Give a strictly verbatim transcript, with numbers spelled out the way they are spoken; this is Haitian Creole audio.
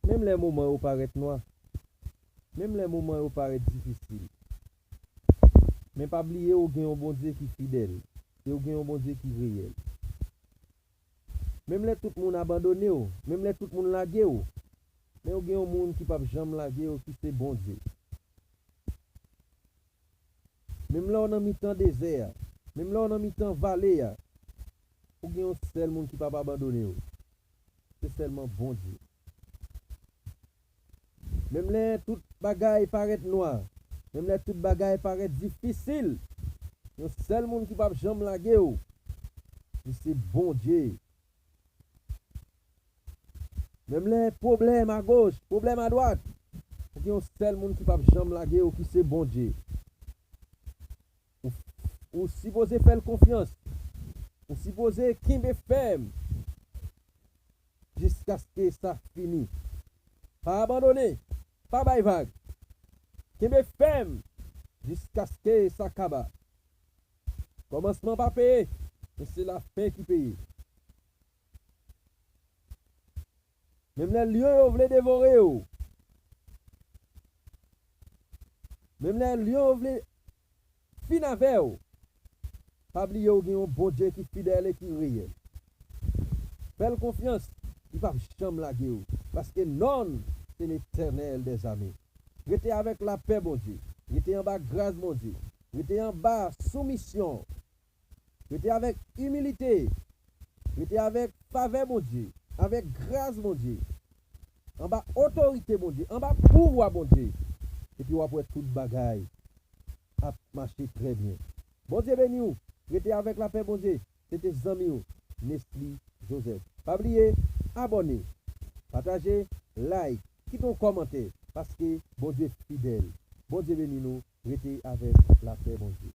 Menm lè moman yo parèt nwa, menm lè moman yo parèt difisil, men pa bliye ou gen yon Bondye ki fidèl e ou gen yon Bondye ki reyèl. Menm lè tout moun abandone w, menm lè tout moun lage w, men ou gen yon moun ki p ap janm lage w, ki se Bondye. Menm lè w nan mitan dezè a, menm lè w nan mitan vale a, ou gen yon sèl moun ki p ap abandone w. Se sèlman Bondye. Menm lè tout bagay parèt nwa, menm lè tout bagay parèt difisil, yon sèl moun ki p ap janm lage w, li se Bondye. Menm lè pwoblèm agoch, pwoblèm adwat, ou gen yon sèl moun ki p ap janm lage w, ki se Bondye. Ou, ou sipoze fè l konfyans. Ou sipoze kenbe fèm jiskaske sa fini. Pa abandone, pa bay vag. Kenbe fèm jiskaske sa kaba. Kòmansman pa peye, men se lafen ki peye. Menm lè lyon yo vle devore w, menm lè lyon yo vle fin avè w, pa bliye w gen yon Bondye ki fidèl e ki reyèl. Fè l konfyans, li p ap janm lage w, paske non l se Letènèl dèzame. Rete avèk lapè Bondye, rete anba gras Bondye, rete anba soumisyon. Rete avèk imilite. Rete avèk favè Bondye, avèk gras Bondye, anba otorite Bondye, anba pouvwa Bondye. Epi w ap wè tout bagay ap mache trè byen. Bondye beni w. Rete avèk lapè Bondye. Se te zanmi w, Nesly Joseph. Pa bliye abòne, pataje, like, kite yon kòmantè, paske Bondye fidèl. Bondye beni nou. Rete avèk lapè Bondye.